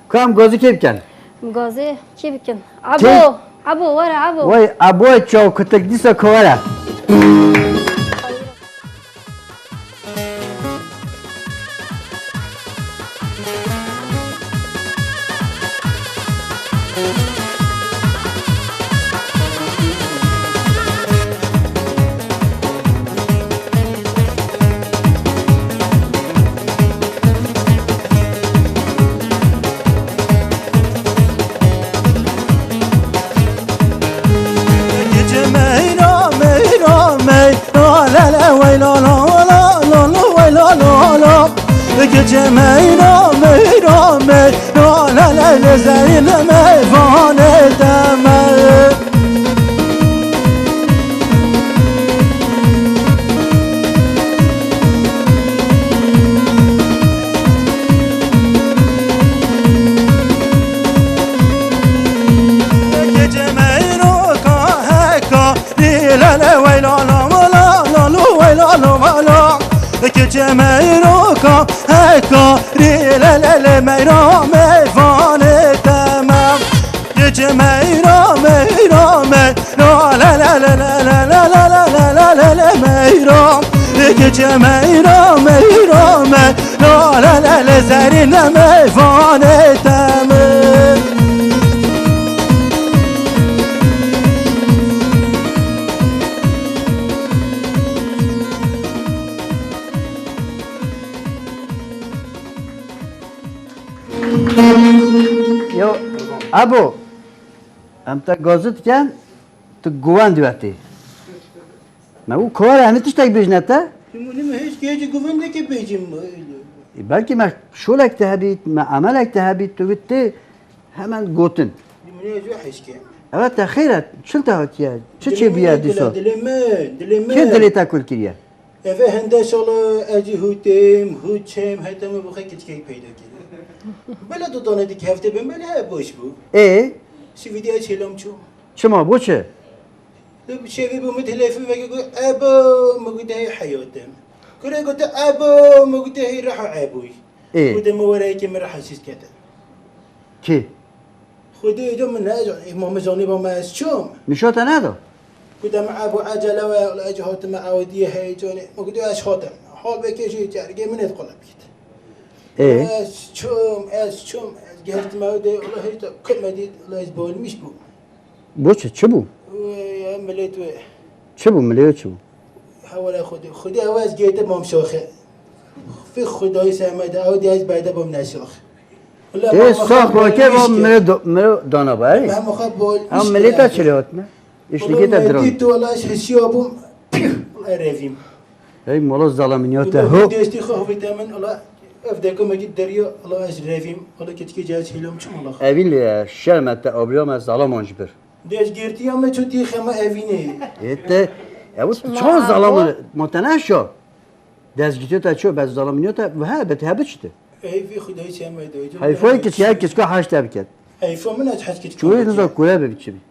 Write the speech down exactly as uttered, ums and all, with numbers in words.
Kam gazî kê bikin? Gazî kê bikin? Kê? Ebo, Ebo, were Ebo. Vay Ebo çaw kutik dîsa ku were. Gece meyra, meyra, meyra, la la, vay la la, la la, la, vay la la, la. Gece meyra, meyra, meyra, la la, le zerine meyvane deme. Gece meyroka heka, li la la, vay la la, va la la, lo, vay la la, va la. Gece meyroka heka, li la la, le meyra meyvane deme. Gece meyra, meyra, meyra, la la la, meyra. Gece meyra, meyra, meyra, la la la, zerine meyvane deme. Yo, Ebo, em te gazî dikin, tu guven diwetî. Me û kar em ê tiştek bêjine te? Hûn min hêj kê ji guven de ke bêjim. E, belkî me şolek te hebît, me emelek te hebît, tu wî tê hemen gotin. Hûn min hêj wê hêj ke. Evet, te xeyr e, çil te hatiye? Çi çêbûye dîsa? Dilê min, dilê min. Kê dilê te kul kiriye? Eve hende sala ez jî hûtêm, hût çêm, heta min bo xwe keçikek peyda kir. Bela dudane dike hefte bin bela he boş bû. Ê? Sivîdî ez hêlam çû. Çima, bo çi? Li şevê bû min telefon veke got, "Ebo," min gote, "Hey heyatim." Kure gote, "Ebo," min gote, "Hey reha Eboy." Ê. Gote, "Min were yekê min reha şîş kete." Kê? Xwedê do min nezanî, ma min zanî ba me ez çûm. Nîşa te neda? Gote min Ebo ecele we, ez hatime Ewdiyê heyecanê. Min gote ez hatim. Hal vekê jî cergê min ê qulep gît. Ê? Ez çûm, ez çûm, ez gehiştim Ewdiyê, wela hêj de kut me dît, wela ez bolmîş bûm. Bo çi? Çi bû? Wê ya milê tu. Çi bû? Milê çi bû? Hewara Xwedê. Xwedê ew ez gête bam şaxê. Fî Xwedayî semede, ew dê ez berde bam neşax. Tê sax bakê va mire do-, mire dana ba, erê? Hema xwe bol. Ew milê te çi lê hatine? Îşlikê te diran. Tu wala ez hişiya bûm. Piu, wala revîm. Hey, mola zalaminiya te ho. Destî xwe hovîte min, wala ev deka me gît deriya, wala ez revîm. Wala keçikê cihaz hêlam çûm, wala. Evîn lê şerm e te, abriya me zalaman ji bir. Destgirtiya me çû tî xema evînê. Ê te, ew çima zalaman, ma te neşa? Destgirtiya te çû, be zalaminiya te, he, be te hebi çi te? Heyfî Xwedayî çeme doydu. Heyfayê keçik, her keçika haş te biket. Heyfa min ez hez keçik. Çûyê niza kure be biçim.